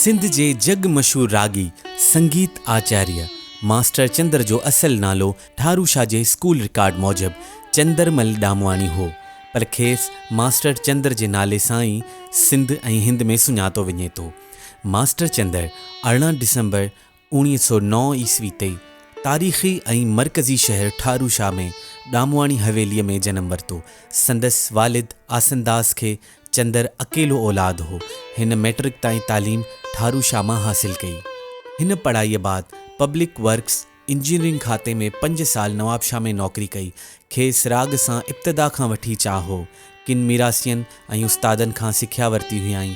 سنڌ جي جڳ مشهور راڳي، سنگيت آچاريه، ماسٽر چندر جو اصل نالو ٺارو شاهه جي اسڪول رڪارڊ موجب چندر مل ڏامواڻي هو، پر کيس ماسٽر چندر جي نالي سان ئي سنڌ ۽ هند ۾ سڃاتو وڃي ٿو. ماسٽر چندر 18 ڊسمبر 1909 عيسوي تي تاريخي ۽ مرڪزي شهر ٺارو شاهه ۾ ڏامواڻي حويليء ۾ جنم ورتو. سندس والد آسنداس کي چندر اڪيلو اولاد هو. هن مئٽرڪ تائين تعليم ٺارو شاهه مان حاصل ڪئي. هن پڙهائيء بعد پبلڪ ورڪس انجنيئرنگ کاتي ۾ پنج سال نوابشاهه ۾ نوڪري ڪئي. کيس راڳ سان ابتدا کان وٺي چاهه هو. ڪن ميراثين ۽ استادن کان سکيا ورتي هيائين.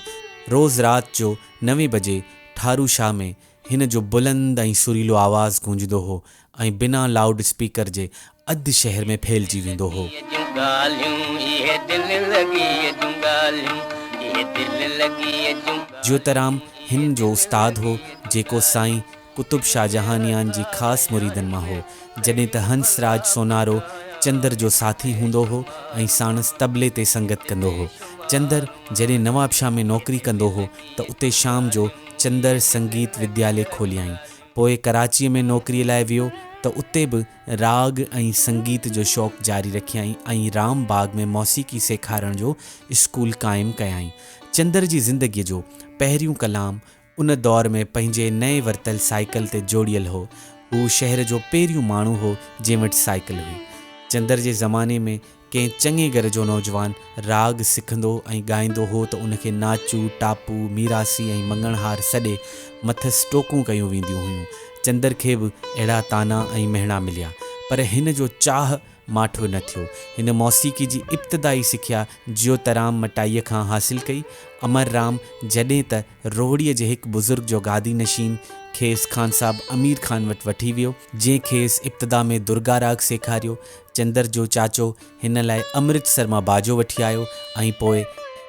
روز رات جو نوين بجي ٺارو شاهه ۾ هن جو بلند ۽ سريلو آواز گونجندو هو ۽ بنا لائوڊ اسپيڪر جي اڌ شهر ۾ ڦهلجي ويندو هو. جيوترام هن جو استاد هو، جيڪو سائين قطب شاهه جهانيان جي خاص مريدن مان هو، جڏهن ته هنس راج سونارو چندر جو ساٿي هوندو هو ۽ ساڻس طبلي تي سنگت ڪندو هو. چندر جڏهن نوابشاهه ۾ نوڪري ڪندو هو ته اتي شام جو چندر سنگيت وديالي کوليائين. پوء ڪراچيء ۾ نوڪريء لاء ويو ته اتي به راڳ ۽ سنگيت جو شوق جاري رکيائين ۽ رام باغ ۾ موسيقي سيکارڻ جو اسڪول قائم ڪيائين. چندر جي زندگيء جو پهريون ڪلام ان دور ۾ پنهنجي نئين ورتل سائيڪل تي جوڙيل هو. هو شهر جو پهريون ماڻهو هو جنهن وٽ سائيڪل هئي. چندر جي زماني ۾ ڪنهن چڱي گهر جو نوجوان راڳ سکندو ۽ ڳائيندو هو ته ان کي ناچو، ٽاپو، ميراثي ۽ مڱڻهار سڏي مٿس ٽوڪون ڪيون وينديون هيون. چندر کي به اهڙا طعنا ۽ مهڻا مليا. پر هن جو چاهه ماٺو نه ٿيو. هن موسيقي جي ابتدائي سکيا جيوترام مٽائيء کان حاصل ڪئي. امر رام جڏهن ته روهڙيء جي هڪ بزرگ جو گادي نشين کيس خانصاحب امير خان وٽ وٺي ويو، جنهن کيس ابتدا ۾ درگا راڳ سيکاريو. چندر جو چاچو هن لاء امرتسر مان باجو وٺي آيو ۽ پوء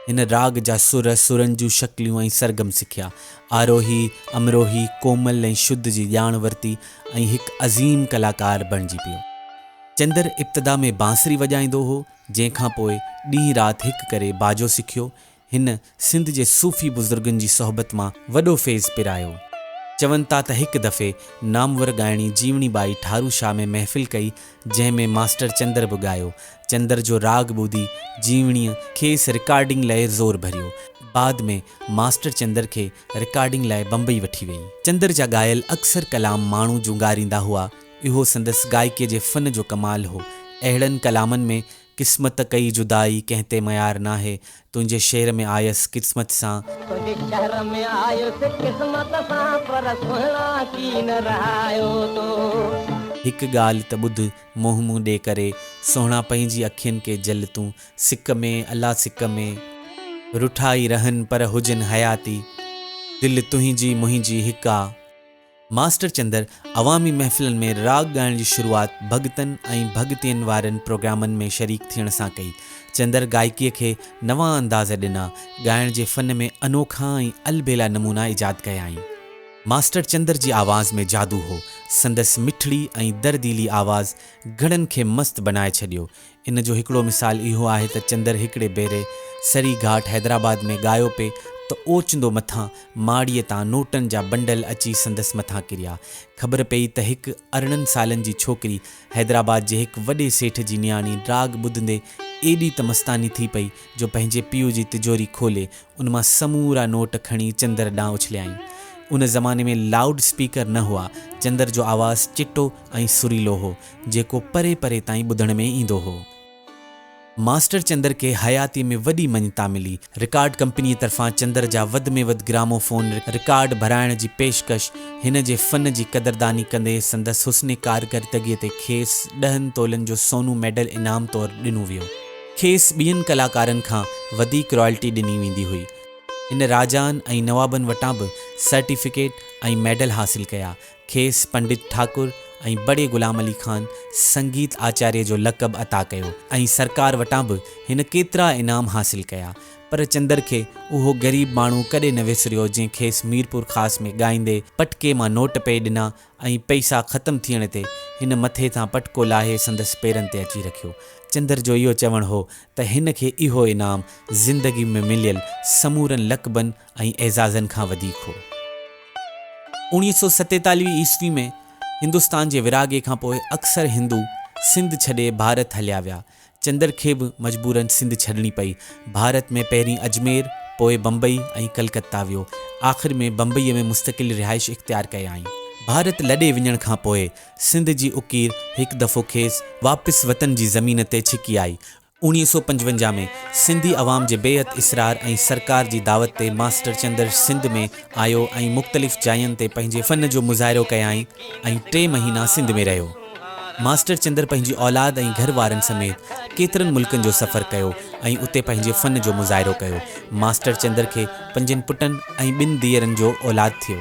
هن راڳ جا سر، سرن جون شڪليون ۽ سرگم سکيا. آروهي، امروهي، ڪومل ۽ شڌ جي ڄاڻ ورتي ۽ هڪ عظيم ڪلاڪار بڻجي پيو. چندر ابتدا ۾ بانسري وڄائيندو هو، جنهن کان پوء ڏينهن رات هڪ ڪري باجو سکيو. هن سنڌ جي صوفي بزرگن جي صحبت مان وڏو فيض پرايو. چون ٿا ته هڪ دفعي نامور ڳائڻي جيوڻي ٻائي ٺارو شاهه ۾ محفل ڪئي، جنهن ۾ ماسٽر چندر به ڳايو. چندر جو راڳ ٻڌي جيوڻيء کيس رڪارڊنگ لئه زور ڀريو. بعد ۾ ماسٽر چندر کي رڪارڊنگ لاء بمبئي وٺي ويئي. چندر جا ڳايل اڪثر ڪلام ماڻهو جهونگاريندا هئا. اهو سندس گائڪيء جي فن جو ڪمال هو. اهڙن ڪلامن ۾ قسمت ڪئي جدائي ڪنهن تي ميار ناهي، تنهنجي شهر ۾ آيس قسمت سان. تنهنجي شهر ۾ آيس قسمت سان پر سهڻا ڪين رهايو تو. هڪ ڳالهه ته ٻڌ منهن مون ڏي ڪري، سهڻا پنهنجي اکين کي جل تون، سڪ ۾ الا سڪ ۾. رٺا ئي رهن پر هجن حياتي، دل تنهنجي منهنجي هڪ آ. ماسٽر چندر عوامي محفلن ۾ راڳ ڳائڻ جي شروعات ڀڳتن ۽ ڀڳتين وارن پروگرامن ۾ شريڪ ٿيڻ سان ڪئي. چندر گائڪيء کي نوان انداز ڏنا، ڳائڻ جي فن ۾ انوکا ۽ البيلا نمونا ايجاد ڪيائين. ماسٽر چندر جي آواز ۾ جادو هو. سندس مٺڙي ۽ درديلي آواز گهڻن کي مست بنائي ڇڏيو. ان جو هڪڙو مثال اهو آهي ته چندر هڪڙي ڀيري سري گهاٽ حيدرآباد ۾ ڳايو پئي ته اوچندو مٿان ماڙيء تان نوٽن جا بنڊل اچي سندس مٿان ڪريا. خبر پيئي ته هڪ 18 سالن جي ڇوڪري حيدرآباد جي هڪ وڏي سيٺ جي نياڻي راڳ ٻڌندي ايڏي ته مستاني ٿي پئي جو پنهنجي پيء جي تجوري کولي ان مان سمورا نوٽ کڻي چندر ڏانهن اڇليائين. ان زماني ۾ لائوڊ اسپيڪر نه هئا. چندر جو آواز چٽو ۽ سريلو هو، جيڪو پري پري تائين ٻڌڻ ۾ ايندو هو. ماسٽر چندر کي حياتيء ۾ وڏي مڃتا ملي. رڪارڊ ڪمپنيء طرفان چندر جا وڌ ۾ وڌ گراموفون رڪارڊ ڀرائڻ جي پيشڪش هن جي فن جي قدرداني ڪندي سندس حسن ڪارڪردگيء تي کيس ڏهن تولن جو سونو ميڊل انعام طور ڏنو ويو. کيس ٻين ڪلاڪارن کان وڌيڪ رائلٽي ڏني ويندي هئي. هن راجائن ۽ نوابن وٽان به سرٽيفڪيٽ ۽ ميڊل حاصل ڪيا. کيس پنڊت ٺاڪر ۽ بڙي غلام علي خان سنگيت آچاريه جو لقب عطا ڪيو ۽ سرڪار وٽان به هن ڪيترا انعام حاصل ڪيا. پر چندر کي اهو غريب ماڻهو ڪڏهن نه وسريو جنهن کيس ميرپورخاص ۾ ڳائيندي پٽڪي مان نوٽ پئي ڏنا ۽ پئسا ختم ٿيڻ تي هن مٿي تان پٽڪو لاهي سندس پيرن تي اچي رکيو. چندر جو اهو چوڻ هو ته هن کي اهو انعام زندگي ۾ مليل سمورن لقبن ۽ اعزازن کان وڌيڪ هو. 1947 عيسوي ۾ هندستان جي ورهاڳي کان پوء اڪثر هندو سنڌ ڇڏي ڀارت هليا ويا. چندر کي به مجبوراً سنڌ ڇڏڻي پئي. ڀارت ۾ پهرين اجمير، پوء بمبئي ۽ ڪلڪتا ويو. آخر ۾ بمبئيء ۾ مستقل رهائش اختيار ڪيائين. ڀارت لڏي وڃڻ کان پوء سنڌ جي اڪير هڪ دفعو کيس واپس وطن جي زمين تي ڇڪي آئي. 1955 ۾ سنڌي عوام جي بيحد اصرار ۽ سرڪار جي دعوت تي ماسٽر چندر سنڌ ۾ آيو ۽ مختلف جاين تي پنهنجي فن جو مظاهرو ڪيائين ۽ ٽي مهينا سنڌ ۾ رهيو. ماسٽر چندر پنهنجي اولاد ۽ گهر وارن سميت ڪيترن ملڪن جو سفر ڪيو ۽ اتي پنهنجي فن جو مظاهرو ڪيو. ماسٽر چندر کي پنجن پٽن ۽ ٻن ڌيئرن جو اولاد ٿيو.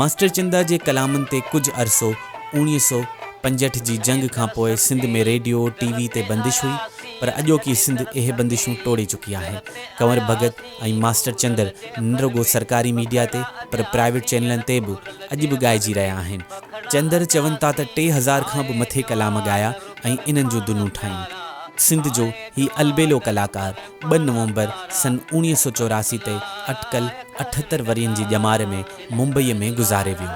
ماسٽر چندر جي ڪلامن تي ڪجهه عرصو 1965 جي جنگ کان پوء سنڌ ۾ ريڊيو، ٽي وي تي بندش هئي پر اڄوڪي سنڌ اهي بندشون ٽوڙي چڪي آهي. ڪنور ڀڳت ۽ ماسٽر چندر نه رڳو سرڪاري ميڊيا تي پر پرائيويٽ چينلن تي به اڄ به ڳائجي رهيا آهن. چندر چون ٿا ته 3000 کان به مٿي ڪلام ڳايا ۽ انهن جون ڌنون ٺاهيون. سنڌ جو هي البيلو ڪلاڪار ٻه نومبر سن 1984 تي اٽڪل 78 ورهين جي ڄمار ۾ ممبئيء ۾ گذاري ويو.